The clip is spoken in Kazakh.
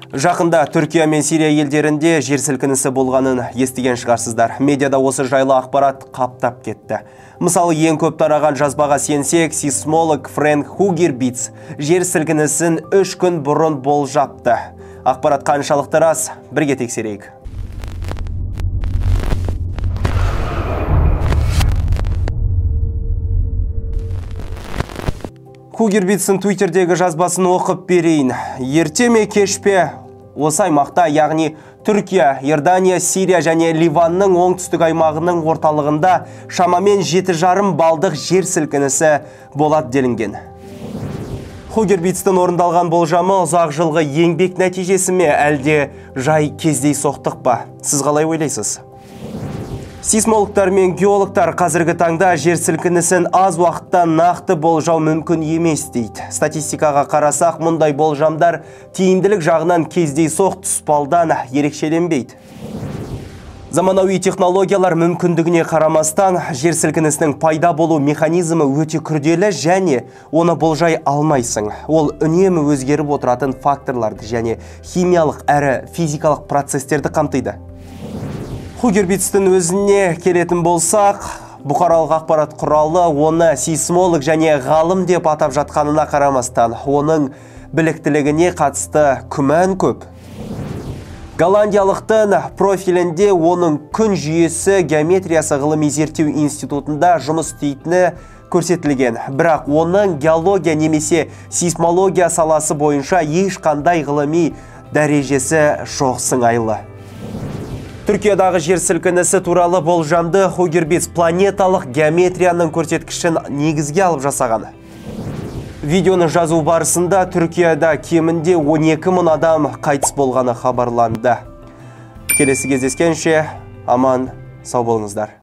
Жақында Түркия мен Сирия елдерінде жер сілкінісі болғанын естіген шығарсыздар. Медиада осы жайлы ақпарат қаптап кетті. Мысалы, ең көп тараған жазбаға сенсек, сейсмолог Фрэнк Хугербитс жер сілкінісін 3 күн бұрын болжапты. Ақпарат қаншалықты рас, бірге тексерейік. Хугербитстің Твиттердегі жазбасын оқып берейін. Ерте ме, кеш пе, осы аймақта, яғни Түркия, Иордания, Сирия және Ливанның оңтүстік аймағының орталығында шамамен 7,5 балдық жер сілкінісі болады делінген. Хугербитстің орындалған болжамы ұзақ жылғы еңбек нәтижесі ме, әлде жай кездейсоқтық па? Сіз қалай ойлайсыз? Сейсмологтар мен геологтар қазіргі таңда жер сілкінісін аз уақытта нақты болжау мүмкін емес дейді. Статистикаға қарасақ, мұндай болжамдар тиімділік жағынан кездейсоқ тұспалдан ерекшеленбейді. Заманауи технологиялар мүмкіндігіне қарамастан, жер сілкінісінің пайда болу механизмі өте күрделі және оны болжай алмайсың. Ол үнемі өзгеріп отыратын факторларды және химиялық әрі физикалық процестерді қамтиды. Хугербитстің өзіне келетін болсақ, бұқаралық ақпарат құралы оны сейсмолог және ғалым деп атап жатқанына қарамастан, оның біліктілігіне қатысты күмән көп. Голландиялықтың профилінде оның күн жүйесі геометриясы ғылыми зерттеу институтында жұмыс істейтіні көрсетілген. Бірақ оның геология немесе сейсмология саласы бойынша ешқандай ғылыми дәрежесі жоқ сыңайлы. Түркиядағы жер сілкінісі туралы болжамды Хугербитс планеталық геометрияның көрсеткішін негізге алып жасаған. Видеоны жазу барысында Түркияда кемінде 12 мың адам қайтыс болғаны хабарланды. Келесі кездескенше аман сау болыңыздар.